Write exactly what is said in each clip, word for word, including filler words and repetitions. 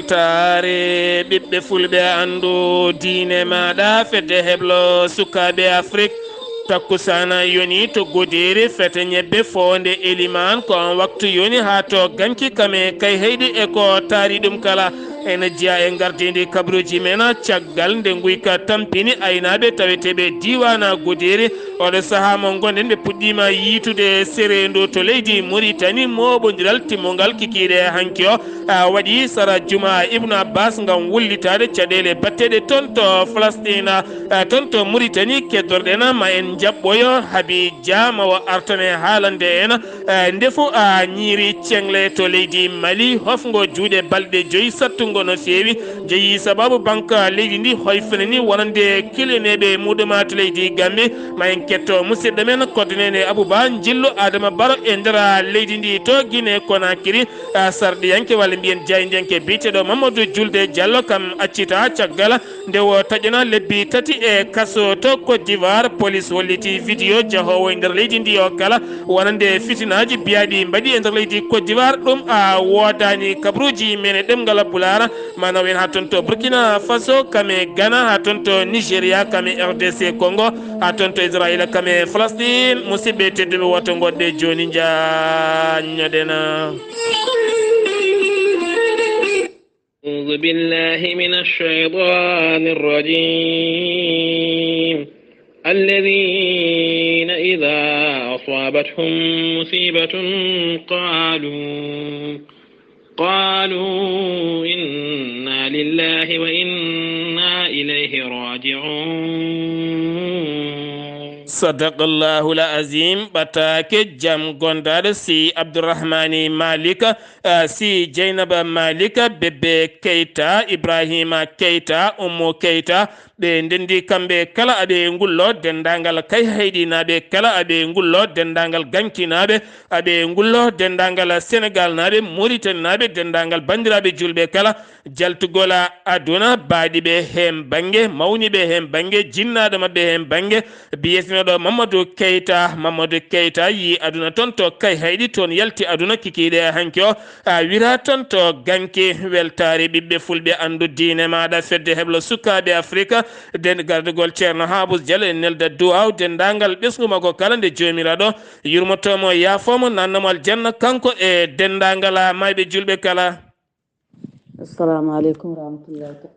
Taare ɓiɓɓe fulɓe, anndu diine maaɗa. Fedde heblo sukaaɓe Afrik, takkusaana yoni to Godeeri, fete ñebbe foonde Elimaan, ko on waktu yoni haa to Ganki Kame Kayhayɗi e ko taari ɗum kala. Ene jeyaa e ngardiindi kabaruuji men, caggal nde nguyka tampini aynaaɓe taweteeɓe diiwaana Godeeri. Oɗo sahaa mo ngonɗen, ɓe puɗɗiima yiitude sereendu to leydi Muritani, mooɓondiral timmungal kikiiɗe hanki o, a, waɗi sara juma Ibnu Abbas ngam wullitaade caɗeele batteɗe toon to Falastina, a, toon to Muritani. Keddorɗen ma en njaɓɓoyo Habi Dia ma o artane haalande en, a, ndefu, a, ñiiri ceŋle to leydi Mali, hofngo juuɗe balɗe joyi sattungo no feewi. Jeyi sababu banka leydi ndi hoyfini ni wonande kiliyaneeɓe muɗuma to leydi Gambi. Ma en ketto musidɗo men koddineene Abuba Njillu Adama Baro e nder leydi ndi to Guinée Conakry, a, sarɗiyanke walla mbiyen jaayndiyanke biyeteeɗo Mamadou Julde Diallo, kam accita caggal nde o taƴana lebbi tati e kaso to Côte d'Ivoire. Police holliti vidéo jahoowo e nder leydi ndi o kala wonande fitinaaji biyaaɗi mbaɗi e nder leydi Côte d'Ivoire. Ɗum a woodaani kabaruuji men e ɗemngal Pulaar. Maanaam en haa toon to Burkina Faso, kame Ghana, haa toon to Nigeria, kame R D C Congo, haa toon to Israila, kame Falastin. Musidɓe tedduɓe, woto ngoɗɗe jooni njaññoɗen. أعوذ بالله من الشيطان الرجيم. الذين إذا أصابتهم مصيبة قالوا قالوا إنا لله وإنا إليه راجعون. Sadaqallahul azim. Ɓataake jam gondaaɗo si Abdourahmani Malik, a, si Jeynaba Malik, Bébé Keita, Ibrahima Keita, Ummu Keita, ɓe ndenndi kamɓe kala aɓe ngullo denndaangal Kayhayɗinaaɓe, kala aɓe ngullo denndaangal Gankinaaɓe, aɓe ngullo denndaangal Senegaalnaaɓe, Muritaninaaɓe, denndaangal banndiraaɓe juulɓe kala, jaltugol aduna, baaɗiiɓe heen bannge, mawniiɓe heen bannge, jinnaaɗo maɓɓe heen bannge, biyetenooɗo Mamadou Keita. Mamadou Keita yii aduna toon to Kayhayɗi, toon yalti aduna kikiiɗe hanki o, a, wira toon to Ganki. Weltaare ɓiɓɓe fulɓe, anndu diine maaɗa. Fedde heblo sukaaɓe Afrika, den gardugol Ceerno Haabus Diallo e nelda duwaaw denndaangal ɓesngu makko kala nde Joomiraaɗo yurmotoo mo, yaafoo mo, naatna mo aljanna, kanko e denndaangal maayɓe juulɓe kala. Assalamu aleykum wa rahmatullahi ta-,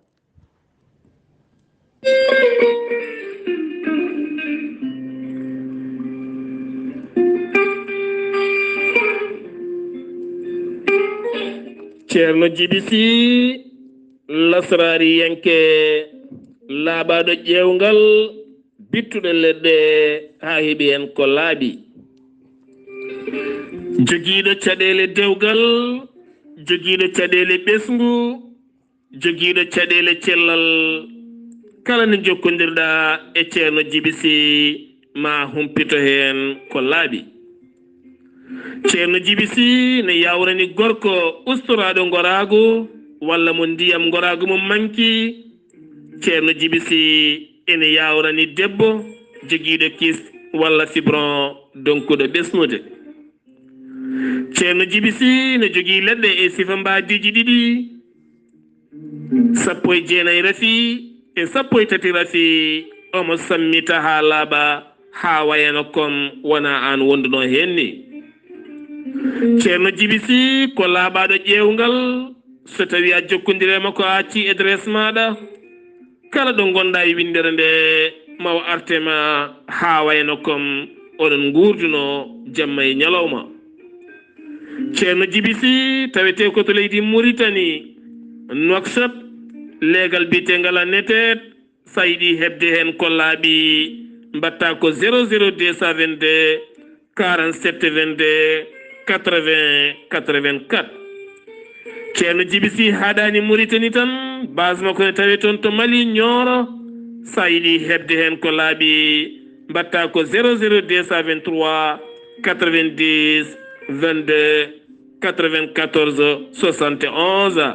Ceerno Jibi Si, lasraariyanke laaɓaaɗo ƴeewngal, bittuɗo leɗɗe haa heɓi heen ko laaɓi. Jogiiɗo caɗeele dewgal, jogiiɗo caɗeele ɓesngu, jogiiɗo caɗeele cellal. Kala nde njokkondirɗaa e Ceerno Jibi Si, ma humpito heen ko laaɓi. Ceerno Jibi Si ne yaawrani gorko ustoraaɗo ngoraagu walla mo ndiyam ngoraagu mum manki. Ceerno Jibi Si ene yaawrani debbo jogiiɗo kyste walla fibrome donkuɗo ɓesnude. Ceerno Jibi Si ne jogii leɗɗe e sifa mbaadiiji ɗiɗi, sappo e jeenayi rafi e sappo e tati rafi. Omo sammita haa laaɓa, haa wayano comme wona aan wonduno heen ni. Ceerno Jibi Si ko laaɓaaɗo ƴeewngal. So tawii a jokkondire makko, a accii adresse maaɗa, kala ɗo ngonɗaa e winndere nde, ma o arte ma haa wayno comme oɗon nguurduno jamma e ñalawma. Ceerno Jibi Si tawetee ko to leydi Muritani, Nouakchott, leegal biyeteengal a neteet. So a yiɗi heɓde heen ko laaɓi, mbaɗtaa ko zéro zéro deux cent vingt-deux, quarante-sept vingt-deux, quatre-vingts quatre-vingt-quatre. Ceerno Jibi Si haaɗaani Muritani tan, base makko ne tawee toon to Mali, Nioro. So a yiɗi heɓde heen ko laaɓi, mbaɗtaa ko zéro zéro deux cent vingt-trois, quatre-vingt-dix, vingt-deux, quatre-vingt-quatorze, soixante et onze.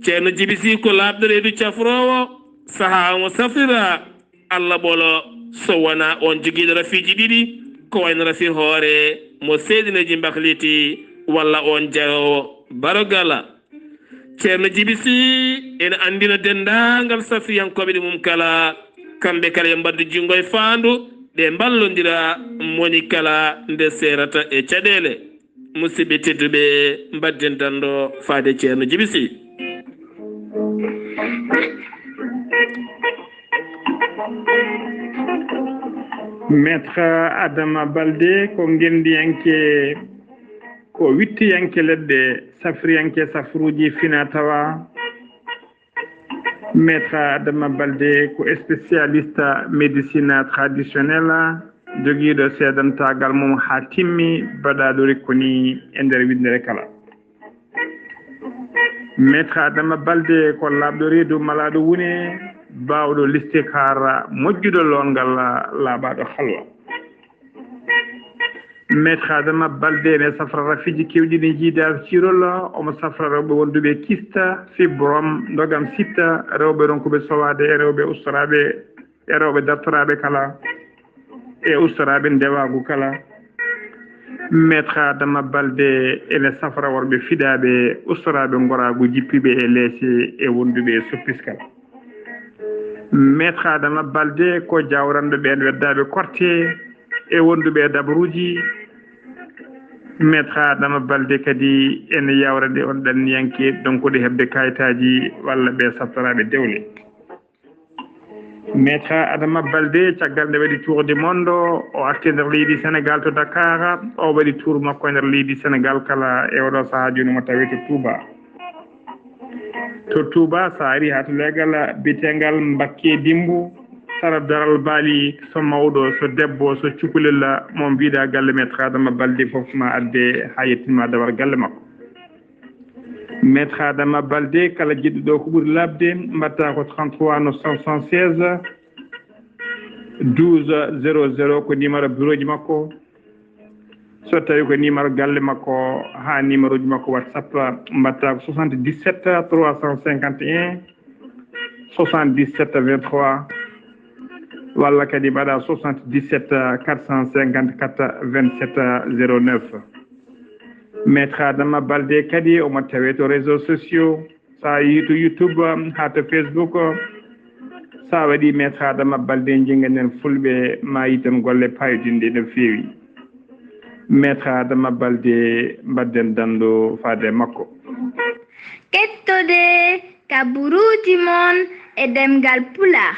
Ceerno Jibi Si ko laaɓɗo reedu cafroowo, sahaa omo safrira Allah ɓolo, so wonaa oon jogiiɗo rafiiji ɗiɗi, ko wayno rafi hoore mo seedineeji mbakliti, walla oon jayoowo barogala. Ceerno Jibi Sih ene anndina denndaangal safriyankooɓe ɗi mum kala, kamɓe kala yo mbaɗdu junngo e faandu, ɓe mballondira, moni kala nde seerata e caɗeele. Musidɓe tedduɓe, mbadden danndo faade Ceerno Jibi Sih. Maître Adama Balde ko ngenndiyanke, ko wittiyanke leɗɗe, safriyanke safruuji fina tawa. Maître Adama Balde ko spécialiste médecine traditionnelle, jogiiɗo seedantaagal mum haa timmi, baɗaaɗo rikku ni e nder winndere kala. Maître Adama Balde ko laaɓɗo reedu malaaɗo wune, baawɗo listikaara, moƴƴuɗo loongal, laaɓaaɗo halwa. Maître Adama Balde ne safra rafiiji keewɗi ɗi jiida cirol, omo safra rewɓe wonduɓe kista, fibrome, ndogam sitta, rewɓe ronkuɓe sowaade e rewɓe ustoraaɓe e rewɓe dartoraaɓe kala e ustoraaɓe ndewaagu kala. Maître Adama Balde ene safra worɓe fiɗaaɓe, ustoraaɓe ngoraagu, jippiiɓe e leese e wonduɓe e soppiskal. Maître Adama Balde ko jawranɗo ɓeen weddaaɓe korte e wonduɓe e dabaruuji. Maître Adama Balde kadi ene yawrani on ɗanniyanke donkuɗo heɓde kayitaaji walla ɓe saftoraaɓe dewle. Maître Adama Balde, caggal nde waɗi tour du monde, o arti nder leydi Sénégal to Dakar, o waɗi tour makko e nder leydi Sénégal kala e oɗo sahaa jooni mo tawi to Touba. To Touba, so a ari haa to leegal biyeteegal Mbakke Dimbu, sara daral baali, so mawɗo, so debbo, so cukalel, mo mbiɗa galle Maître Adama Balde fof ma adde haa yettinma dawal galle makko. Maître Adama Balde, kala jiɗɗo ɗo ko ɓuri laaɓde, mbaɗta ko trente-trois neuf cent soixante-seize douze zéro zéro, ko numéro bureau ji makko. So tawi ko numéro galle makko, haa numéro ji makko WhatsApp, mbaɗta ko soixante-dix-sept trois cent cinquante et un soixante-dix-sept vingt-trois, walla kadi mbaɗa soixante-dix-sept quatre cent cinquante-quatre vingt-sept zéro neuf. Maître Adama Balde kadi omo tawe to réseaux sociaux, so a yii to YouTube, haa to Facebook, so a waɗi Maître Adama Balde, njinnganen fulɓe ma yitan golle payodinɗe no feewi. Maître Adama Balde, mbadden danndo faade makko. Kettode kaburuuji mon e ɗemngal Pulaar,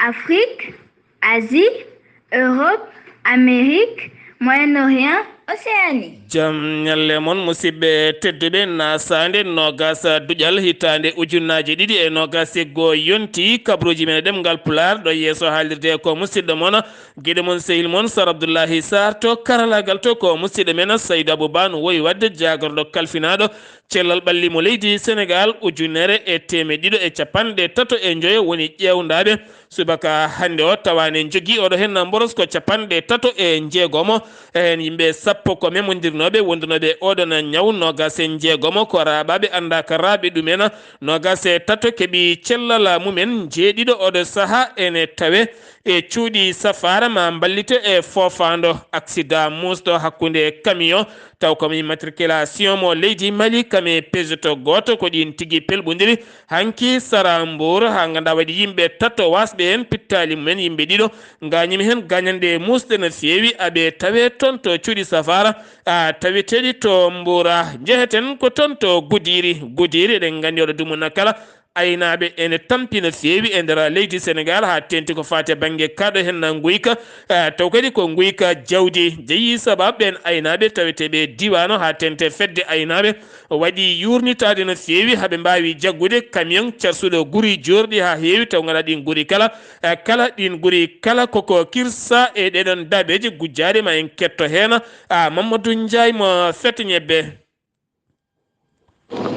Afrique, Asie, Europe, Amérique, Moyen-Orient, Océanie. Jam ñalle mon, musidɓe tedduɓe. Nasaande noogas duƴal hitaande ujunnaaje ɗiɗi e noogas e goo yonti, kabaruuji men e ɗemngal Pulaar, ɗo yeeso haalirde ko musidɗo mon, giɗo mon, sehil mon, Sar Abdullahi Sarr, to karalaagal to ko musidɗo men Saydu Abu Ba no wowi waɗde, jaagorɗo kalfinaaɗo cellal ɓalli mo leydi Senegaal. Ujunere e teemeɗɗe ɗiɗo e capanɗe tato e njoyo woni ƴeewndaaɓe subaka hannde o, tawa ne njogii oɗo heen mboros ko capanɗe tato e njeegomo. E heen yimɓe sappo ko memondirnooɓe, wondunooɓe e oɗon ñaw. Noogas e njeegomo ko raaɓaaɓe, anndaa ka raaɓi ɗumen. Noogas e tato keɓi cellal mumen. Njeeɗiɗo oɗo sahaa ene tawe e cuuɗi safaara ma mballito e foofaando. Aksidaa muusɗo hakkunde kamiyo, taw komi matriculation mo leydi Mali, kame Peugeot gooto, ko ɗiin tigi pelɓondiri hanki sara Mbour, haa nganndaa waɗi yimɓe tato waasɓe heen pittaali mumen, yimɓe ɗiɗo ngaañimi heen gaañanɗe muusɗe no feewi. Aɓe tawe toon to cuuɗi safaara, a, taweteeɗi to Mbour. Njeheten ko toon to Goudiry. Goudiry, eɗen nganndi oɗo dumunna kala, aynaaɓe ene tampi no feewi e nder leydi Senegaal, haa teeŋti ko faati e bannge kaaɗo heen na nguyka, eh, taw kadi ko nguyka jawdi. Jeyi sabaabu ɓeen aynaaɓe taweteeɓe e diiwaan o, haa teeŋti e fedde aynaaɓe, waɗi yuurnitaade no feewi, haa ɓe mbaawi jaggude kamiyoŋ carsuɗo guri joorɗi haa heewi, taw nganndaa ɗiin guri kala, eh, kala ɗiin guri kala koko kirsa e ɗeeɗoon daabeeje gujjaaɗe. Ma en ketto heen, a, Mamadou Ndiaye mo Fette Ñebbe.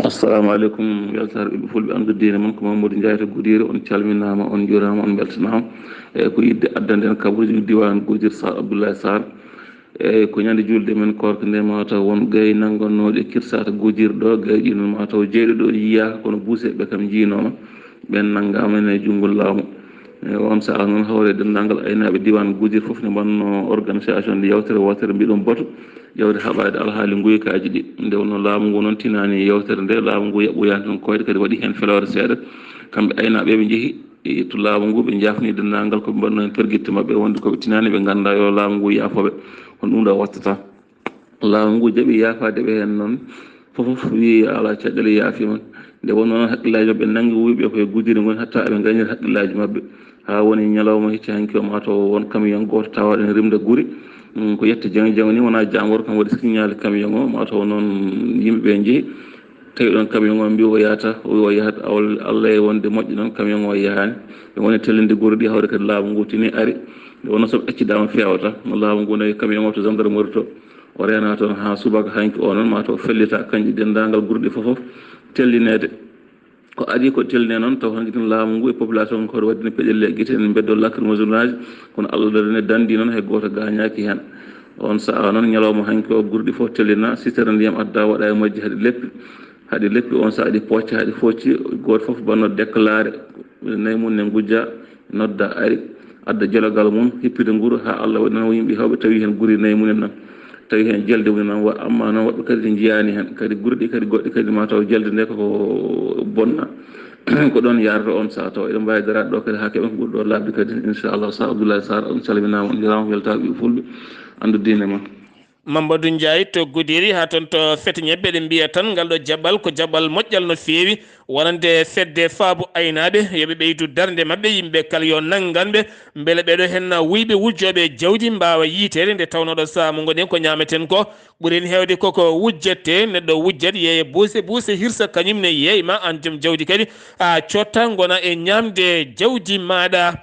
Assalamu aleykum, weltaare ɓiɓɓe fulɓe, anndu diine mon ko Mamadou Ndiaye to Goudiry. On calminaama, on njuuraama, on mbeltanaama. Eeyi, ko yiɗde addande en kabaruuji diiwaan Goudiry, Sar Abdoulaye Sarr. Eeyi, ko ñande juulde men koorka nde, mataw won gay nannganooɗi kirsaata Goudiry ɗo, gay ɗi noon mataw jeyɗo ɗo yiyaaka, kono buuseeɓe kam njiinooma, ɓeen nanngaama e junngo laamu. E on sahaa noon, hawre denndaangal aynaaɓe diiwaan Goudiry fof ne mbaɗno organisation nde yewtere wootere, mbiɗon boto yewtere haɓaade alhaali nguykaaji ɗi. Nde wonno laamu ngu noon tinaani yewtere nde, laamu ngu yaɓɓoyaani toon koyɗe, kadi waɗi heen feloore seeɗa. Kamɓe aynaaɓe ɓe njehi e to laamu ngu, ɓe njaafni denndaangal ko ɓe mbaɗno heen pergitte maɓɓe, wonde ko ɓe tinaani, ɓe nganndaa yo laamu ngu yaafo ɓe. Kono ɗum ɗo wattata. Laamu ngu jaɓi yaafaade ɓe heen noon, fof wii alaa caɗeele, yaafiima. Nde wonnoo noon hakkillaaji maɓɓe nanngi, wuyɓe ko e Goudiry ngoni, hatta eɓe ngañira hakkillaaji maɓɓe. Haa woni ñalawma hecci hanki o, maa taw won camion gooto tawaaɗo ene rimda guri. Mm, ko yette jaŋ jaŋ ni, wonaa jaangol kam waɗi signalé camion o, maa taw noon yimɓe ɓe njehi. Tawi ɗoon camion o mbi o yaata, o wi o yahat, awol Allah e wonde moƴƴo noon, camion o yahaani. Ɓe ngoni tellinde guri ɗi, hawre kadi laamu ngu tini ari. Nde wonnoo so ɓe accidaama feewata, laamu ngu nawi camion o to gendarmerie to. O reena toon haa subaka hanki o noon, maa taw fellita kanji denndaangal guri ɗi fof fof tellineede. Ko adii ko tellinee noon, taw hanki tan laamu ngu e population ngu kadi waɗi no peƴelle e gite en mbeddo lacrymogène aji, kono Allah dadi ne dandi noon, hay gooto gaañaaki heen. On sahaa noon, ñalawma hanki o, guri ɗi fof tellina, sitere ndiyam adda waɗa e majji haɗi leppi. Haɗi leppi on sahaa, ɗi pocca, haɗi focci, gooto fof banno déclaré, nayi mum ne ngujja, nodda ari, adda jologal mum, hippita nguru, haa Allah waɗi noon yimɓe heewɓe tawi heen guri nayi mum en noon. Tawi heen jelde mum en noon, wa-, amma noon woɓɓe kadi njiyaani heen, kadi guri ɗi kadi goɗɗi kadi ma taw jelde nde koko bonna. Ko ɗoon yaarata on sahaa, taw eɗen mbaawi daraade ɗo kadi haa keɓen ko ɓuri ɗo laaɓde kadi, inchallah. Sa Abdoulaye Sarr, on calminaama, on njuuraama, weltaa ɓiɓɓe fulɓe, anndu diine ma. Mamadou Ndiaye to Goudiry, haa toon to Fete Ñebbe, eɗen mbiya tan ngal ɗo jaɓɓal ko jaɓɓal moƴƴal no feewi, wonande fedde faabu aynaaɓe, yo ɓe ɓeydu darnde maɓɓe, yimɓe kala yo nanngan ɓe, mbele ɓeɗo henna wuyɓe wujjooɓe jawdi mbaawa yiiteede, nde tawnoo ɗo sahaa mo ngonɗen ko ñaameten ko ɓuri heen heewde koko wujjete, neɗɗo wujjat yeeya buuse buuse, hirsa kañum ne yeey ma aan joom jawdi kadi a cotta ngona e ñaamde jawdi maaɗa.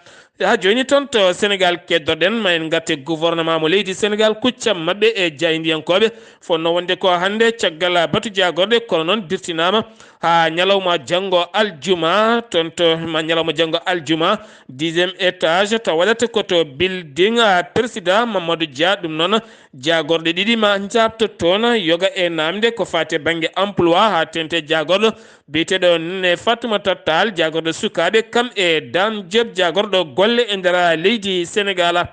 Haa jooni toon to Senegaal keddoɗen, ma en ngarte gouvernement mo leydi Senegaal, kuccam maɓɓe e jaayndiyankooɓe, fotnoo wonde ko hannde caggal batu jaagorɗe, kono noon dirtinaama haa ñalawma janngo aljuma, toon to ma ñalawma janngo aljuma, dixième étage, taw waɗata ko to building, ah, président Mamadou Dia. Ɗum noon, jaagorɗe ɗiɗi ma njaabto toon, yoga e naamnde ko faati e bannge emploi, haa teeŋti jaagorɗo biyeteeɗo Néné Fatoumata Tall, jaagorɗo sukaaɓe, kam e Dame Diop, jaagorɗo golle e nder leydi Senegaal.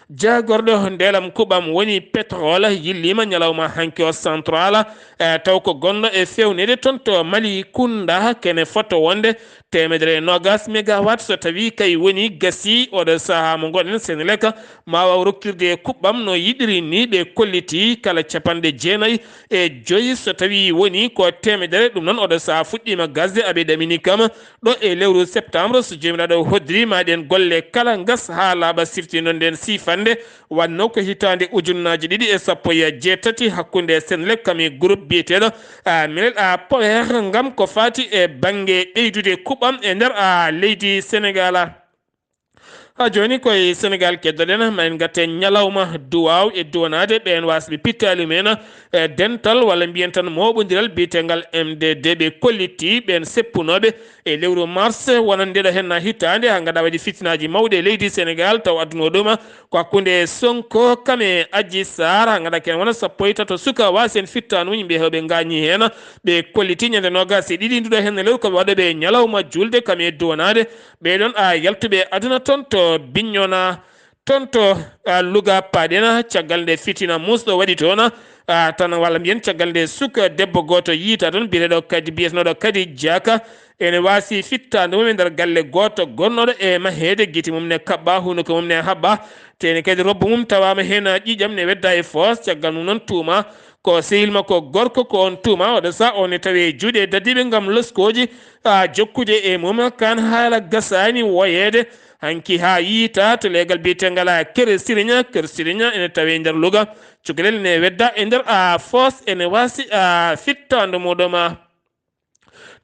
Jaagorɗo ndeelam kuɓam woni pétrole yilliima ñalawma hanki o central, eh, taw ko gonɗo e feewneede toon to Mali Kunda, kene fotto wonde teemedere e noogas megawatt, so tawii kay woni gasii, oɗo sahaa mo ngonɗen Senelec ma waaw rokkirde kuɓɓam no yiɗiri ni. Ɓe kolliti kala capanɗe jeenayi e joyi, so tawii woni ko teemedere, ɗum noon oɗo sahaa fuɗɗiima gasde, aɓe ɗamini kam ɗo e lewru septembre, so Joomiraaɗo hoddiri ma ɗeen golle kala ngas haa laaɓa, sifti noon ndeen siifannde. Waɗno ko hitaande ujunnaaji ɗiɗi e sappo e jeetati hakkunde Senelec kam e groupe biyeteeɗo, a, Minel a Power ngam ko faati e bannge ɓeydude kuɓam e nder, a, leydi Senegaal. Haa jooni koye Senegaal keddoɗen, ma en ngatte ñalawma duwaaw e duwanaade ɓeen waasɓe pittaali mumen, e dental walla mbiyen tan mooɓondiral biyeteengal M D D. Ɓe kolliti ɓeen seppunooɓe e lewru mars wonande ɗo henna hitaande, haa ngaɗa waɗi fitinaaji mawɗi e leydi Senegaal, taw adduno ɗum ko hakkunde Sonko kam e Adji Sarr, haa ngaɗa ken wona sappo e tato suka waasi en fittaandu mum, yimɓe heewɓe ngaañi heen. Ɓe kolliti ñande noogas e ɗiɗi nduɗo heen lewru ko ɓe waɗooɓe ñalawma juulde kam e duwanaade ɓee ɗoon, a, yaltuɓe aduna toon to Bignona, toon to, a, Louga paaɗen, caggal nde fitina musɗo waɗi toon, a, tan walla mbiyen caggal nde suka debbo gooto yiita toon, biyeteeɗo kadi, biyetenooɗo kadi Diaka, ene waasi fittaandu mum e nder galle gooto gonnooɗo e maheede, gite mum ne kaɓɓa, hunuko mum ne haɓɓa, teene kadi robbo mum tawaama heen ƴiiƴam ne wedda e foos, caggal mum noon tuuma ko sehil makko gorko, ko on tuuma, oɗo sahaa o ne tawi e juuɗe dadiiɓe ngam loskooji, a, jokkude e mum, kaan haala gasaani woyeede, hanki haa yiita to leegal biyeteengal a Kër Siriña, Kër Siriña ene tawi e nder Louga, cukalel ne wedda e nder a foos ene waasi a fittaandu muɗum.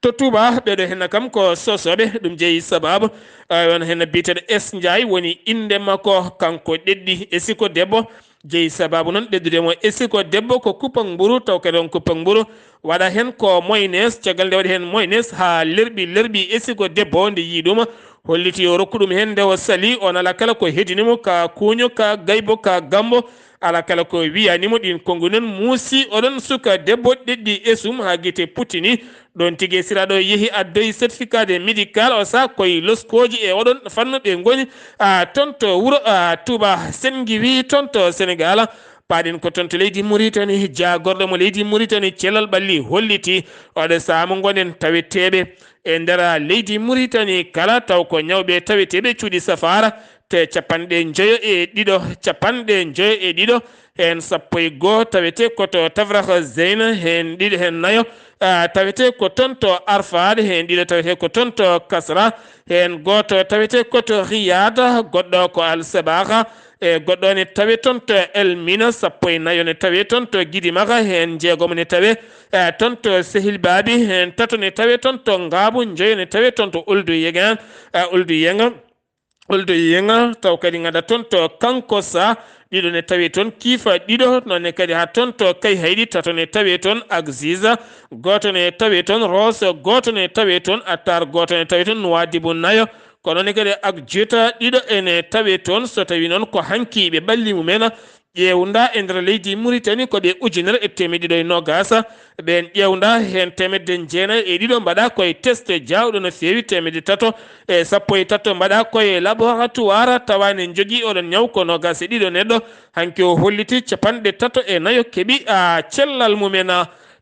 To Touba, ɓeeɗo henna kam ko sosooɓe, ɗum jeyi sababu, a, won henna biyeteeɗo S Ndiaye woni innde makko, kanko ɗeɗɗi e siko debbo, jeyi sababu noon ɗeɗɗude mo e siko debbo ko kuppang mburu, taw kadi on kuppang mburu waɗa heen ko moynes, caggal nde waɗi heen moynes haa lerɓi lerɓi e siko debbo, nde yii ɗum, holliti o rokku ɗum heen, nde o sali, o nala kala ko heddini mo, ka kuuño, ka gaybo, ka gambo, Alaa kala ko wiyaani mo, ɗiin konnguɗi noon muusi. Oɗon suka debbo ɗeɗɗi esum haa gite puttini. Ɗoon tigi e siraaɗo yehi addoyi certificat de médical o sa koye loskooji e oɗon fannu ɓe ngoni, a, toon to wuro, a, Touba Senngiwi toon to Senegaal. Paaɗen ko toon to leydi Muritani, jaagorɗo mo leydi Muritani, Cellal Ɓalli holliti oɗo sahaa mo ngonen taweteeɓe e nder leydi Muritani kala, taw ko ñawɓe taweteeɓe cuuɗi safaara, te capanɗe njoyo e ɗiɗo, capanɗe njoyo e ɗiɗo, heen sappo e goo tawetee ko to Tafrakh Zeyn, heen ɗiɗo, heen nayo, a, tawetee ko toon to Arfad, heen ɗiɗo tawetee ko toon to Kasra, heen gooto tawetee ko to Riyad, goɗɗo ko Al Sabakha, e goɗɗo ne tawee toon to El Mina, sappo e nayo ne tawee toon to Gidimaka, heen jeegom ne tawee, e, toon to Sehil Baabi, heen tato ne tawee toon to Ngaabu, njoyo ne tawee toon to Uldu Yegan, e, Uldu Yenga. Uldu Yenga, taw kadi ngada toon to Kankossa, ɗiɗo ne tawee toon Kiifa, ɗiɗo, noon ne kadi haa toon to Kayhayɗi, tato ne tawee toon Agziza, gooto ne tawee toon Rosso, gooto ne tawee toon Attar, gooto ne tawee toon Nuwaadibu, nayo. Ko noon ne kadi Agjuta, ɗiɗo ene tawee toon, so tawii noon ko hanki ɓe ɓalli mumen ƴeewnda e nder leydi Muritani ko ɓe ujunere e teemedde ɗiɗo e noogaas. Ɓeen ƴeewnda heen teemedde jeenayi e ɗiɗo mbaɗa koye test jaawɗo no feewi, teemedde tato e sappo e tato mbaɗa koye laboratoire, tawa ne njogii oɗon ñaw ko noogaas e ɗiɗo neɗɗo. Hanki o holliti capanɗe tato e nayo keɓi, a, cellal mumen.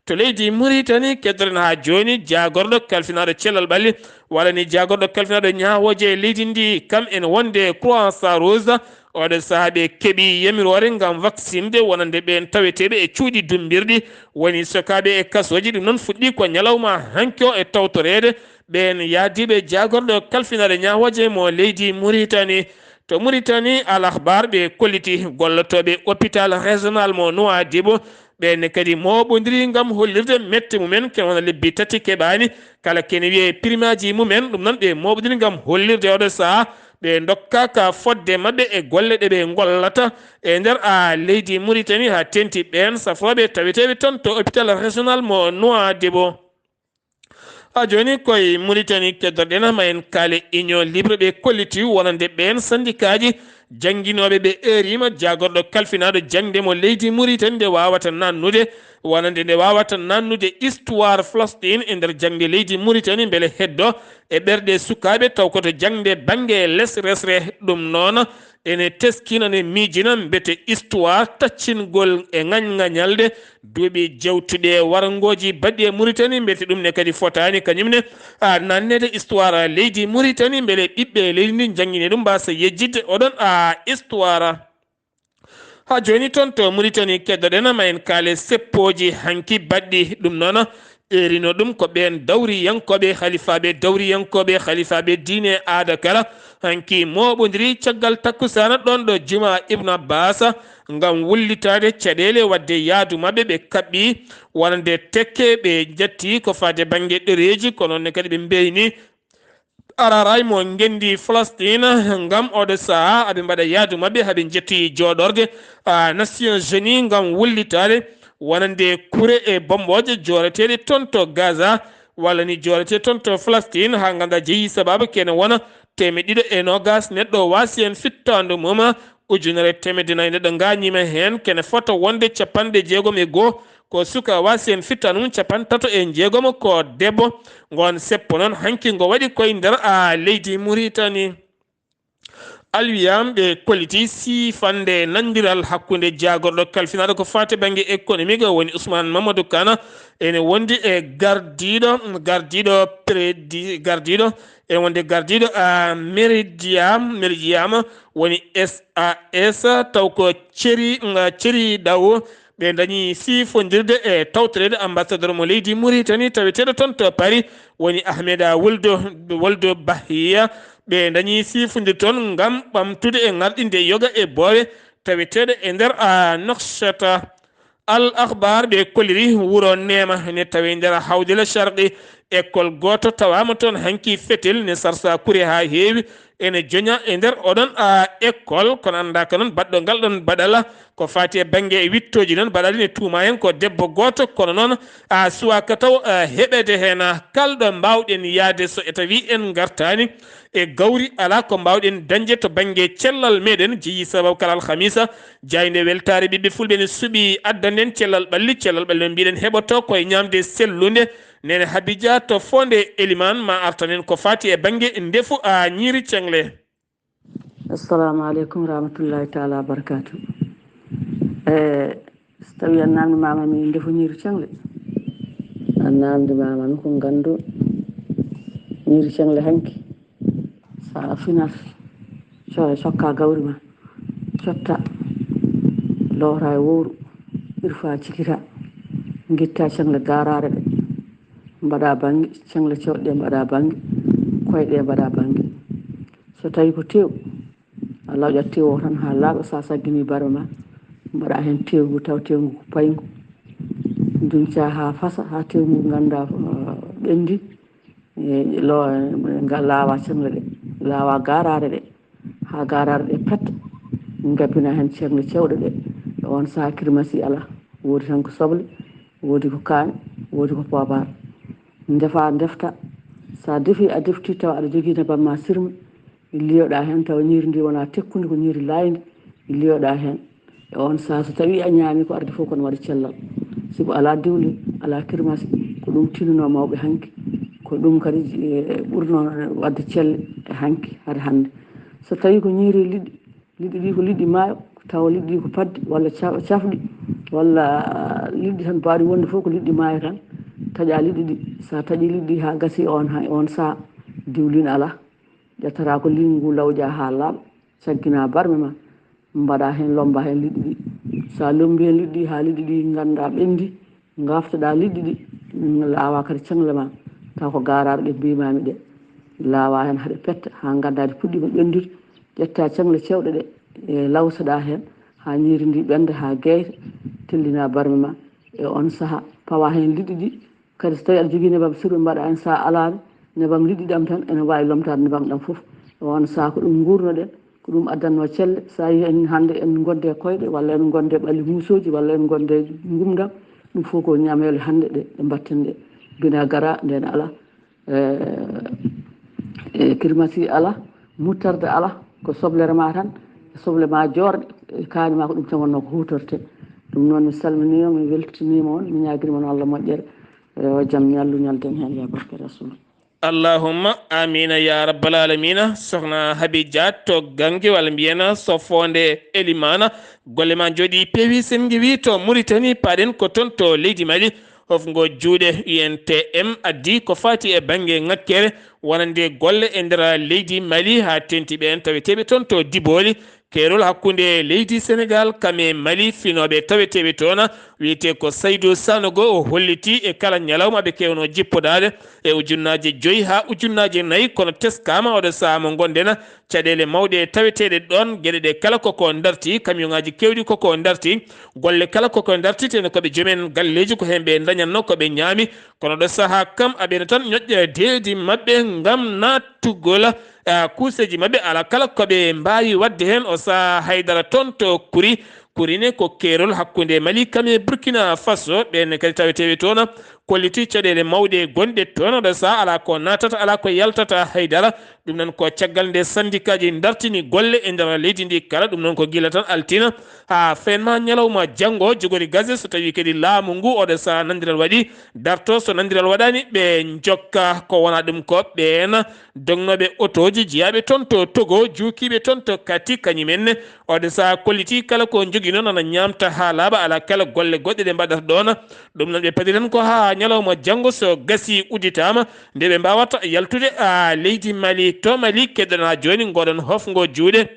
To leydi Muritani, keddoren haa jooni, jaagorɗo kalfinaaɗo cellal ɓalli, walla ni jaagorɗo kalfinaaɗo ñaawooje e leydi ndi, kam ene wonde Croissant Rouge, oɗo sahaa ɓe keɓi yamiroore ngam vaccinde wonande ɓeen taweteeɓe e cuuɗi dummbirɗi, woni sokaaɓe e kasooji. Ɗum noon fuɗɗii ko ñalawma hanki o e tawtoreede ɓeen yahdiiɓe jaagorɗo kalfinaaɗo ñaawooje mo leydi Muritani. To Muritani, Al Akhbar ɓe kolliti gollotooɓe hôpital régional mo Nouadhibou, ɓeen ne kadi mooɓondiri ngam hollirde mette mumen, kene wona lebbi tati keɓaani kala kene wiyee primaaji mumen. Ɗum noon ɓe mooɓondiri ngam hollirde oɗo sahaa ɓe ndokkaaka fodde maɓɓe e golle ɗe ɓe ngollata e nder, a, leydi Muritani, haa teeŋti ɓeen safrooɓe taweteeɓe toon to hôpital régional mo Nouadhibou. Haa jooni koye Muritani keddoɗen, ma en kaale Union Libre ɓe kolliti wonande ɓeen sandikaaji jannginooɓe ɓe eeriima jaagorɗo kalfinaaɗo jaŋde mo leydi Muritani nde waawata naannude, wonande nde waawata naannude histoire Falastiin e nder jaŋde leydi Muritani mbele heddo e ɓerɗe sukaaɓe taw ko to jaŋde bannge les resre. Ɗum noon ene teskina, ne miijina mbete histoire taccingol e ŋañŋañalde duuɓi jawtuɗi e warngooji baɗɗi e Muritani, mbete ɗum ne kadi fotaani kañum ne, a, naanneede histoire leydi Muritani, mbele ɓiɓɓe leydi ndi njanngine ɗum, mbaasa yejjitde oɗon, a, histoire. Haa jooni toon to Muritani keddoɗen, ma en kaale seppooji hanki baɗɗi. Ɗum noon, eerino ɗum ko ɓeen dawriyankooɓe, halifaaɓe dawriyankooɓe, halifaaɓe diine aada kala, hanki mooɓondiri caggal takkusaana ɗoon ɗo Jumaa Ibn Abbas ngam wullitaade caɗeele waɗde yahdu maɓɓe ɓe kaɓɓi wonande tekke. Ɓe njetti ko faade bannge ɗereeji, ko noon ne kadi ɓe mbeyni Araray mo ngenndi Falastiin ngam oɗo sahaa aɓe mbaɗa yahdu maɓɓe, haɓe njetti jooɗorde, a, Nations Unies ngam wullitaade wonande kure e bombooje jooreteeɗe toon to Gaza, walla ni jooretee toon to Falastiin, haa ngannda jeyi sababu kene wona teemeɗɗe ɗiɗo e noogaas neɗɗo waasi heen fittaandu mum, ujunere teemedde nayi neɗɗo ngaañiima heen, kene fota wonde capanɗe jeegom e goo ko suka waasi heen fittaandu mum, capanɗe tato e jeegom ko debbo. Ngoon seppo noon hanki ngo waɗi koye nder, a, leydi Muritani. Alwiyam ɓe kolliti siifande nanndiral hakkunde jaagorɗo kalfinaaɗo ko faati bannge économique, woni Ousmane Mamadou Kane, ene wondi e gardiiɗo, gardiiɗo prédi-, gardiiɗo, ene wondi gardiiɗo, a, Meridiam, Meridiam, woni S A S, taw ko Ceri, Ceri Dawo. Ɓe dañi siifondirde e tawtoreede ambassadeur mo leydi Muritani, taweteeɗo toon to Paris, woni Ahmeda Woldo, Woldo Bahiya. Ɓe dañi siifondirde toon ngam ɓamtude e ŋarɗinde yoga e boowe taweteeɗe e nder, a, Nouakchott. Al Akhbar ɓe kolliri wuro Neema ne tawi nder Hawdila Sharqi. École gooto tawaama toon hanki fetel ne sarsa kure haa heewi. Ene joña e nder oɗon, a, école, kono anndaaka noon baɗɗo ngal ɗon baɗala ko faati e bannge e wittooji noon baɗali ne tuuma heen ko debbo gooto, kono noon, a, suwaaka taw, a, heɓeede heen, a, kalɗo mbaawɗen yahde so e tawi en ngartaani e gawri, alaa ko mbaawɗen dañde to bannge cellal meeɗen. Jeyi sababu kala alhamisa, jaaynde weltaare ɓiɓɓe fulɓe ne suɓi addanden cellal ɓalli. Cellal ɓalli no mbiɗen heɓoto koye ñaamde sellunde. Nene Habija to Fonde Eliman ma artanen ko faati e bannge ndefu a ñiiri ceŋle. Assalamu aleykum rahmatullahi taala wabarakatu. E so tawi a namdi mama mi ndefu ñiiri ceŋle, a namdi mama mi ko gandu ñiiri ceŋle hanki. Sa finat, co- cokka gawri ma, cotta, lowta e wowru, irfa cikita, gitta ceŋle garare ɗe, mbaɗa bannge, ceŋle cewɗe ɗe mbaɗa bannge, koye ɗe mbaɗa bannge. So tawi ko tew, a lawƴat tew o tan ha laaɓa, sa saggini barma ma, mbaɗa hen tew ngu, taw tew ngu ko payngu, dunca ha fasa, ha tew ngu ganda ɓendi. E, lo- nga- laawa ceŋle ɗe, laawa garare ɗe, ha garare ɗe petta, gabbina hen ceŋle cewɗe ɗe. E on saha kirmasi ala, wodi tan ko soble, wodi ko kaani, wodi ko pobar. Defa defta, sa defi a defti tawa aɗa jogui nebam ma sirme, liyoɗa hen tawa ñiiri ndi wona tekkundi, ko ñiiri layndi, liyoɗa hen. E on saha so tawi a ñaami ko ardi fof kono waɗa cellal, sibu ala diwlin, ala kirmasi. Ko ɗum tinnuno mawɓe hanki, ko ɗum kadi e ɓurno wadde celle e hanki hade hannde. So tawi ko ñiiri liɗɗi, liɗɗi ɗi ko liɗɗi maayo, tawa liɗɗi ɗi ko paddi walla ca- cafɗi, walla liɗɗi tan mbaɗi wonde fof ko liɗɗi maayo tan. Taƴa liɗɗi ɗi, sa taƴi liɗɗi ha gasi on ha on saha, diwlin ala, ƴettata ko liingu ngu lawƴa ha laaɓa, caggina barme ma, mbaɗa hen, lomba hen liɗɗi ɗi. Sa lombi hen liɗɗi ha liɗɗi ɗi ganda ɓendi, gaftoɗa liɗɗi ɗi, laawa kadi ceŋle ma, taw ko garaɗe ɗe mbimami ɗe, laawa hen haɗe petta ha ganda ɗe puɗɗima ɓendude. Ƴetta ceŋle cewɗe ɗe, e lawsoɗa hen ha ñiiri ndi ɓenda ha geyta, tellina barme ma. E on saha pawa hen liɗɗi ɗi. Kadi so tawi aɗa jogui nebam sirme mbaɗa hen, sa alani nebam liɗɗi ɗam tan, ene wawi lomtade nebam ɗam foof. E on saha ko ɗum gurnoɗen, ko ɗum addanno celle. Sa yi en hande en gonde koyɗe, walla en gonde ɓalli muusoji, walla en gonde gumdam, ɗum fof ko ñamele hande ɗe, ɗe mbatten ɗe. Bina gara nden ala, e, e kirmasi ala, muttarde ala, ko soblere ma tan, e soble ma jorɗe, e kaani ma ko ɗum tan wonno ko hutorte. Ɗum noon mi salminima, mi weltinima on, mi ñaguirima on Allah moƴƴere. Yo jam ñallu ñalden hen ya barke Rasul. Allahumma amina ya rabbal alamina. Sohna Habi Dia to Gangi, walla mbiyena Sofonde Elimana, golle ma jooɗi peewi, sen ngiwi to Mauritanie, paɗen ko toon to leydi Mali. Hofngo juuɗe U N T M addi ko fati e bannge ŋakkere wonande golle e nder leydi Mali, haa teŋti ɓeen taweteeɓe toon to Diboli. Keerol hakkunde leydi Senegal kam e Mali, finooɓe taweteeɓe toon, wiyetee ko Saydou Sanogo, o holliti e kala ñalawma ɓe keewno jippodaade e ujunnaaje joyi haa ujunnaaje nayi, kono teskaama oɗo sahaa mo ngonɗen, caɗeele mawɗe taweteeɗe ɗoon, geɗe ɗe kala koko darti, kamiyonŋaaji keewɗi koko darti, golle kala koko darti, teno ko ɓe joomen galleeji, ko heen ɓe ndañatno ko ɓe ñaami. Kono ɗo sahaa kam, aɓena tan ñoƴƴa deedi maɓɓe ngam nattugol, ah, kuuseeji maɓɓe, ala kala ko ɓe mbaawi waɗde heen. O sahaa haydara toon to Kuri. Kuri ne ko keerol hakkunde Mali kam e Burkina Faso. Ɓeen ne kadi taweteeɓe toon kolliti caɗeele mawɗe gonɗe toon. Ɗo sahaa ala ko naatata, ala ko yaltata haydara. Ɗum noon ko caggal nde sandikaaji dartini golle e nder leydi ndi kala. Ɗum noon ko gila tan altine haa feen ma ñalawma janngo. Jogori gase so tawi kadi laamu ngu oɗo sahaa nandiral waɗi, darto, so nandiral waɗaani, ɓe njokka ko wona ɗum ko ɓeen dognooɓe otooji jeyaaɓe toon to Togo, juukiiɓe toon to Kati, kañum en ne oɗo sahaa kolliti kala ko njogino nana ñaamta haa laaɓa, ala kala golle goɗɗe ɗe mbaɗata ɗoon. Ɗum noon ɓe padi tan ko haa ñalawma janngo so gasi udditaama, nde ɓe mbaawata yaltude, a, leydi Mali. To Mali keddana jooni ngoɗon hofngo juuɗe.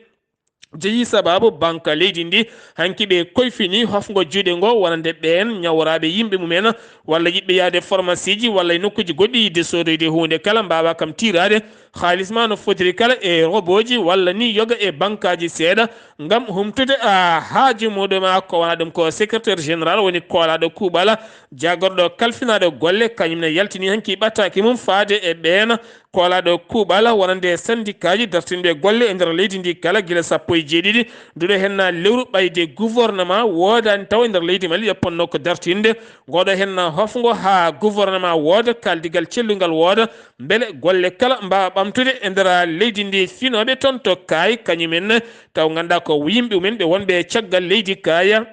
Jeyi sababu banka leydi ndi, hanki ɓe koyfini hofngo juuɗe ngo wonande ɓeen ñawraaɓe yimɓe mumen, walla yiɗɓe yahde pharmacie ji, walla e nokkuuji goɗɗi yiɗde soodoyde huunde kala, mbaawa kam tiiraade haalis ma no fotiri kala e robooji, walla ni yoga e bankaaji seeɗa, ngam humtude, a, haaju muɗum. A, ko wona ɗum ko secrétaire général woni koolaaɗo kuuɓal, jaagorɗo kalfinaaɗo golle, kañum ne yaltini hanki ɓattaaki mum faade e ɓeen koolaaɗo kuuɓal wonande sandikaaji dartinɓe golle e nder leydi ndi kala, gila sappo e jeeɗiɗi nduɗo henna lewru, ɓayde gouvernement woodaani taw e nder leydi Mali, ƴeppatnoo ko dartinde ngoɗo henna hofngo haa gouvernement wooda, kaaldigal cellungal wooda, mbele golle kala mbaawa ɓamtude e nder leydi ndi finooɓe toon to Kaay, kañumen taw ngannduɗaa ko yimɓe mumen ɓe wonɓe e caggal leydi Kaaya.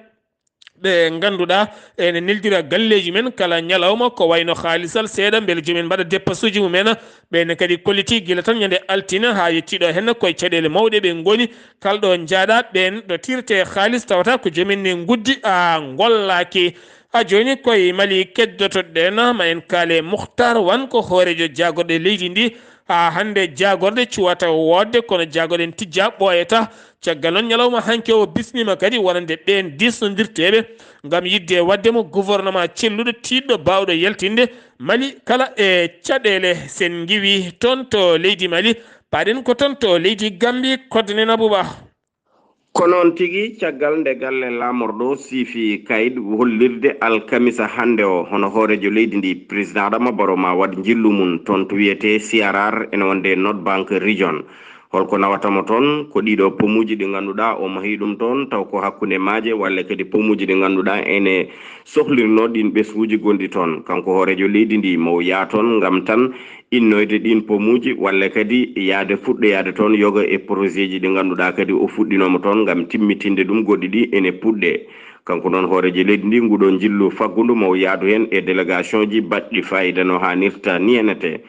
Ɓe ngannduɗaa ene neldira galleeji men kala ñalawma, ko wayno haalisal seeɗa, mbele jomumen mbaɗa deppasuuji mumen. Ɓeen kadi kollitii gila tan ñande altine haa yettiiɗo heen, koye caɗeele mawɗe ɓe ngoni. Kala ɗo njaaɗa ɓeen ɗo tirte haalis tawata ko jomumen ne nguddi a ngollaaki. Ha jooni koye Mali keddotoɗen, ma en kaale Muhtar Wan, ko hooreejo jaagorɗe leydi ndi. Haa hannde jaagorɗe cuwata woodde, kono jaagorɗe en tijjaa ɓooyata. Caggal noon ñalawma hanki o bismiima kadi wonande ɓeen diisnondirteeɓe ngam yiɗde waɗde mo gouvernement celluɗo, tiiɗɗo, baawɗo yaltinde Mali kala e caɗeele. Sen ngiwi toon to leydi Mali, paaɗen ko toon to leydi Gambi, koddanen Abuba. Ko noon tigi, caggal nde galle laamorɗo siifi kayit hollirde alkamisa hannde o, hono hooreejo leydi ndi, président Adama Barrow, ma waɗ njillu mum toon to wiyetee Siarar, ene wonde North Bank Region. Holko nawata mo toon? Ko ɗiɗo pomuuji ɗi ngannduɗaa o mahi ɗum toon, taw ko hakkunde maaje, walla kadi pomuuji ɗi ngannduɗaa ene sohlirnoo ɗiin ɓesnguuji gonɗi toon. Kanko hooreejo leydi ndi, mo o yaha toon ngam tan innoyde ɗiin pomuuji, walla kadi yahde fuɗɗoyaade toon yoga e projet ji ɗi ngannduɗaa kadi o fuɗɗinooma toon ngam timmitinde ɗum, goɗɗi ɗi ene puɗɗee. Kanko noon hooreejo leydi ndi, nguɗo njillu faggundu, mo o yahdu heen e délégation ji baɗɗi fayida no haanirta ni enete.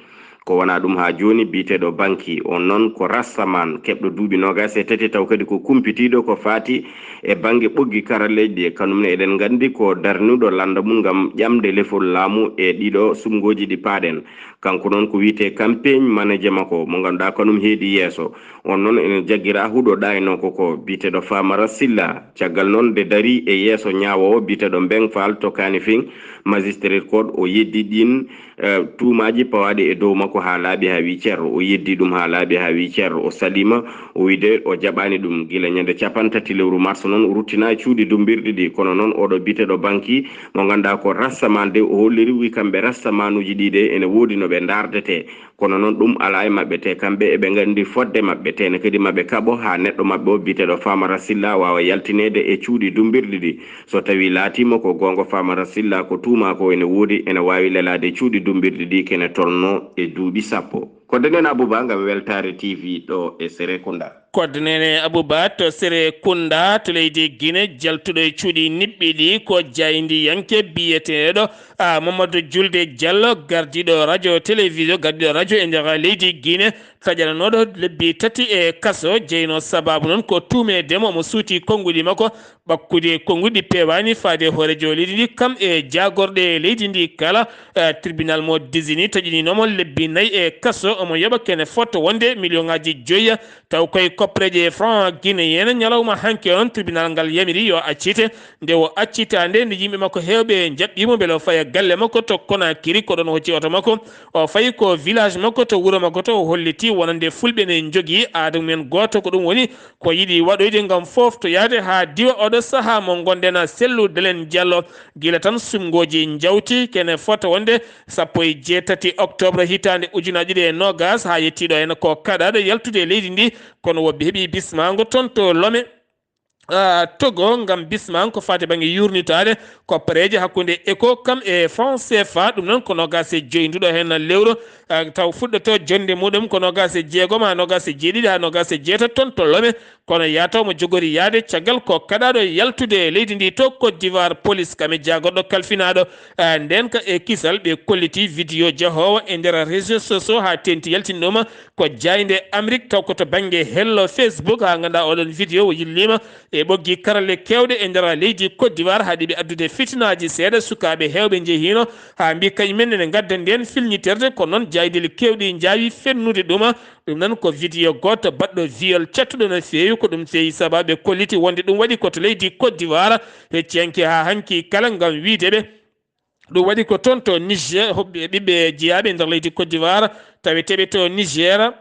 Ko wonaa ɗum haa jooni, biyeteeɗo Banki, on noon ko Rastaman, keɓɗo duuɓi noogaas e tati, taw kadi ko kumpitiiɗo ko faati e bannge ɓoggi karalleeji ɗi. Kanum ne eɗen nganndi ko darnuɗo lannda mum ngam ƴamde lefol laamu e ɗiɗo suɓngooji ɗi paaɗen. Kanko noon ko wiyetee campagne manager makko, mo ngannduɗaa kanum heedi yeeso. On noon ene jaggira huɗo ɗaynoo ko ko biyeteeɗo Famara Silla. Caggal noon nde darii e yeeso ñaawoowo biyeteeɗo Mbeng Faal to Kanifing, Magistrate Court, o yeddi ɗiin, eh, tuumaaji pawaaɗi e dow makko haa laaɓi haa wii cer. O yeddi ɗum haa laaɓi haa wii cer. O saliima, o wiide o jaɓaani ɗum. Gila ñande cappanɗe tati lewru mars noon, o ruttinaa e cuuɗi dummbirɗi ɗi. Kono noon, oɗo biyeteeɗo Banki, mo ngannduɗaa ko Rastaman de, o holliri, wii kamɓe Rastamanuuji ɗi de, ene woodi no ɓe ndaardetee. Kono noon, ɗum alaa e maɓɓe, te kamɓe eɓe nganndi fodde maɓɓe, te ne kadi maɓe kaɓo haa neɗɗo maɓɓe o biyeteeɗo Famara Silla waawa yaltineede e cuuɗi dummbirɗi ɗi. So tawii laatiima ko goonga, Famara Silla ko tuumaa ko ene woodi, ene waawi lelaade cuuɗi dummbirɗi ɗi kene tolno e duuɓi sappo. Ko denen Abuba ngam Weltaare T V ɗo e Serekunda. Koddanene Abuba to Serekunda to leydi Gine, jaltuɗo e cuuɗi niɓɓiɗi ko jaayndiyanke biyeteeɗo, a, Mamadou Julde Diallo, gardiiɗo radio télévision, gardiiɗo radio e nder leydi Gine, taƴananooɗo lebbi tati e kaso. Jeyno sababu noon ko tuumeede mo omo suuti konnguɗi makko, ɓakkude konnguɗi peewaani faade hooreejo leydi ndi, kam e jaagorɗe leydi ndi kala. Eh, tribunal mo Dizini taƴininomo lebbi nayi e kaso, omo yoɓa kene fota wonde million ŋaaji joyi, taw koye koppareeje franc guinéen. Ñalawma hanki on, tribunal ngal yamiri yo accite. Nde o accitaande, nde yimɓe makko heewɓe njaɓɓiimo mbele o faya galle makko to Conakry, ko ɗon o hocci oto makko. O fayi ko village makko to wuro makko to, o holliti wonande fulɓe ne njogii aada mumen gooto, ko ɗum woni ko yiɗi waɗoyde ngam fooftoyaade haa diwa oɗo sahaa mo ngonɗen. Sellu Delen Diallo, gila tan suɓngooji njawti, kene fota wonde sappo e jeetati octobre hitaande ujunaaji ɗiɗi e noogas haa yettiiɗo heen ko kaɗaaɗo yaltude e leydi ndi, kono woɓɓe heɓi bismaango toon to Lome, ah, Togo, ngam bismaango ko faati bannge yuurnitaade koppareeje hakkunde ECO kam e franc C F A. Ɗum noon ko noogas e joyi nduɗo heen lewru, ah, taw fuɗɗoto jonnde muɗum ko noogas e jeegom haa noogas e jeeɗiɗi haa noogas e jeetati toon to Lome. Kono yataw mo jogori yaade caggal ko kaɗaaɗo yaltude e leydi ndi to Côte d'Ivoire, police kam e jaagorɗo kalfinaaɗo, ah, nden ka e kisal ɓe kolliti vidéo jahoowo e nder réseaux sociaux haa teenti yaltinɗuma ko jaaynde Amérique, taw ko to bannge hello Facebook, haa ngannduɗaa oɗon vidéo o yilliima e ɓoggi karalle keewɗe e nder leydi Côte d'Ivoire, haa ɗiɓe addude fitinaaji seeɗa. Sukaaɓe heewɓe njehiino haa mbi kañumen ene ngadda ndeen filñiterde, kono noon jaaydeli keewɗi njaawi fennude ɗuma. Ɗum noon ko vidéo gooto baɗɗo viol cattuɗo no feewi. Ko ɗum feewi sababu ɓe kolliti wonde ɗum waɗi ko to leydi Côte d'Ivoire. Hecciyanke haa hanki kala ngam wiide ɓe ɗum waɗi ko toon to Niger, hoɓɓe ɓiɓɓe jeyaaɓe nder leydi Côte d'Ivoire, taweteeɓe to Niger,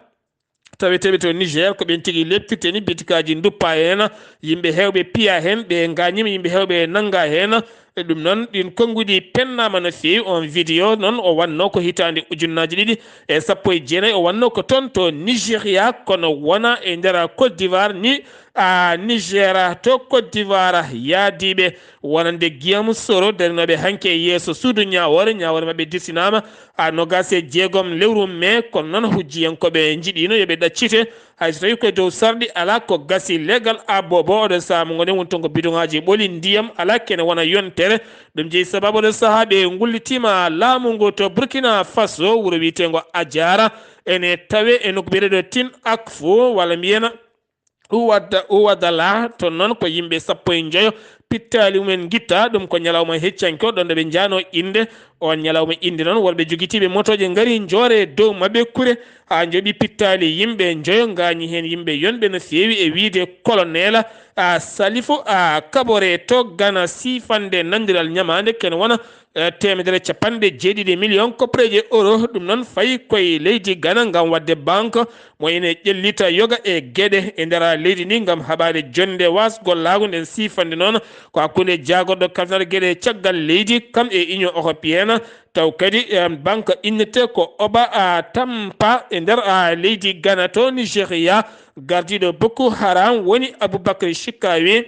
taweteeɓe to Niger, ko ɓen tigi leptirte ni bitikaaji nduppa heen, yimɓe heewɓe piya heen, ɓe ngaañiima, yimɓe heewɓe nannga heen. E ɗum noon, ɗin konnguɗi pennaama no feewi. On vidéo noon, o wannoo ko hitaande ujunnaaji ɗiɗi e sappo e jeenayi, o wannoo ko toon to Nigeria, kono wona e nder Côte d'Ivoire ni. a Niger to Côte d'Ivoire, yaadiiɓe wonande Guillaume Soro darinooɓe hanki e yeeso suudu ñaawoore. Ñaawoore maɓɓe dirsinaama a nogas e jeegom lewru mee, kono noon hujjiyankooɓe njiɗiino yo ɓe ɗaccite, hay so tawii koye dow sarɗi alaa ko gasi. Leegal abobo oɗo saama ngonen woni toon ko bidoŋaaji ɓoli ndiyam alaa kene wona yontere. Ɗum jeyi sababu oɗo sahaa ɓe ngullitiima laamu ngu to Burkina Faso, wuro wiyeteengo Adiara ene tawee e nokku biyeteeɗo Tin Akfo walla mbiyena Uwadda Uwadala. Toon noon ko yimɓe sappo e njoyo pittaali mumen ngitta. Ɗum ko ñalawma heccanke o ɗon ɗo ɓe njaano innde. On ñalawma innde noon worɓe jogitiiɓe motooje ngari njoore dow maɓɓe kure haa njoɓi pittaali yimɓe njoyo, ngaañi heen yimɓe yonɓe no feewi e wiyde colonel a Salifu a Kabore to Gana siifande nanndiral ñamaande kene wona eh, teemedere capanɗe jeeɗiɗi million koppareeje euro. Ɗum noon fayi koye leydi Gana ngam waɗde banque mo ene ƴellita yoga e geɗe e nder leydi ndi ngam haɓaade jonnde wasgollaagu nden siifande noon ko hakkunde jaagorɗo kalfinaare geɗe caggal leydi kam e Union Européenne. Taw kadi eh, banque innete ko Oba a Tampa e nder a leydi Gana to Nigeria. Gardiiɗo Boko Haram woni Abubakar Shikawi.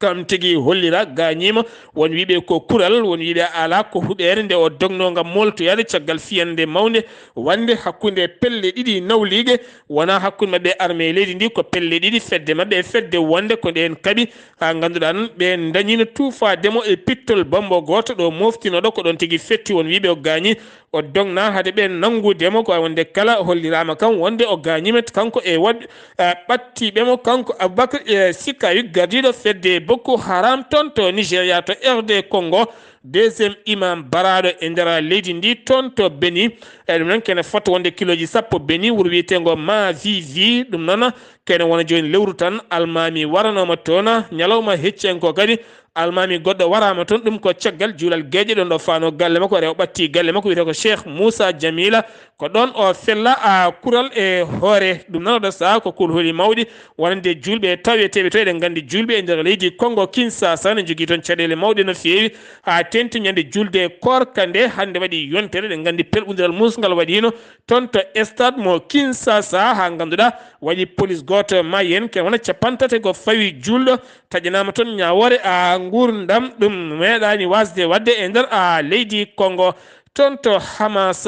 Kam tigi hollira gaañiima, won wiiɓe ko kural, won wiiɓe alaa ko huɓeere nde o dognoo ngam mooltoyaade caggal fiyannde mawnde wonnde hakkunde pelle ɗiɗi nawliiɗe, wonaa hakkunde maɓɓe armée leydi ndi, ko pelle ɗiɗi fedde maɓɓe e fedde wonnde ko ɗeen kaɓi, haa ngannduɗaa noon ɓeen ndañiino tuufaade mo e pittol bommbo gooto ɗo moftinooɗo ko ɗoon tigi fetti, won wiiɓe o gaañi. O dognaa hade ɓe nanngude mo, ko wonde kala holliraama kam wonde o gaañiima kanko e woɗɓe, eh, ɓattiiɓe mo, kanko Abubakar, eh, Sikawi, gardiiɗo fedde Boko Haram toon to Nigeria, to R D Congo, deuxième imam baraaɗo e nder leydi ndi toon to Beni. E ɗum noon kene fota wonde kilooji sappo Beni, wuro wiyeteengo Mavivi. Ɗum noon kene wona jooni lewru tan, almaami waranooma toon, ñalawma hecci en ko kadi, almaami goɗɗo waraama toon, ɗum ko caggal juulal geeƴe ɗon ɗo faano galle makko, rewo ɓatti galle makko, wiyetee ko Cheikh Moussa Jamila. Ko ɗoon o fella a kural e hoore. Ɗum noon oɗo sahaa ko kulhuli mawɗi wonande juulɓe taweteeɓe to eɗen nganndi juulɓe e nder leydi Congo Kinshasa ne njogii toon caɗeele mawɗe no feewi. Haa teeŋti ñande juulde koorka nde hannde waɗi yontere, eɗen nganndi pelɓundiral musngal waɗiino toon to stade mo Kinshasa, haa ngannduɗaa waɗi police gooto maayi heen, kene wona capanɗe tati ko fawi juulɗo. Taƴanaama toon ñaawoore a nguurndam, ɗum meeɗaani waasde waɗde e nder a leydi Congo. Toon to Hamas,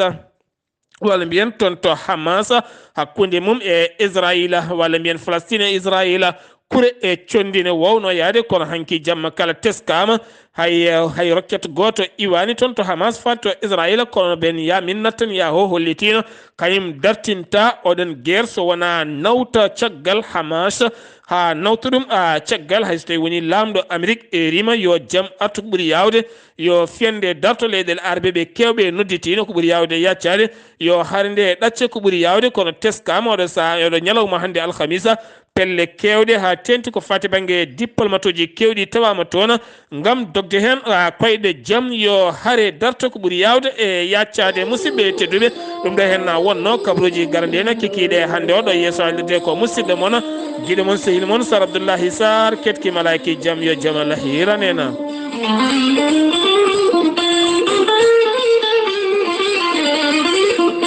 walla mbiyen toon to Hamas, hakkunde mum e Israayiila, walla mbiyen Falastiin e Israayiila, kure e conndi ne wowno yaade, kono hanki jamma kala teskaama, hay, hay rocket gooto iwaani toon to Hamas faa to Israayiila, kono Benyamin Netanyahu hollitiino kañum dartinta oɗon guerre so wonaa nawta caggal Hamas, haa nawta ɗum a caggal, hay so tawii wonii laamɗo Amerik e rima yo jam artu ko ɓuri yaawde, yo fiyannde darto leyɗeele Arbe ɓe keewɓe nodditiino ko ɓuri yaawde yaccaade, yo hare nde ɗacce ko ɓuri yaawde, kono teskaama oɗo sahaa, oɗo ñalawma hannde alhamisa, pelle keewɗe haa teeŋti ko faati bannge diplomatuuji keewɗi tawaama toon ngam dogde heen, a, koyɗe jam yo hare darto ko ɓuri yaawde e yaccaade. Musidɓe tedduɓe, ɗum ɗo heen na wonnoo kabaruuji garanɗi heen kikiiɗe hannde o ɗo yeeso haalirde ko musidɗo mon, giɗo mon, sehil mon Sar Abdullahi Sar, ketki malaaki jam yo jam Allah hiran en.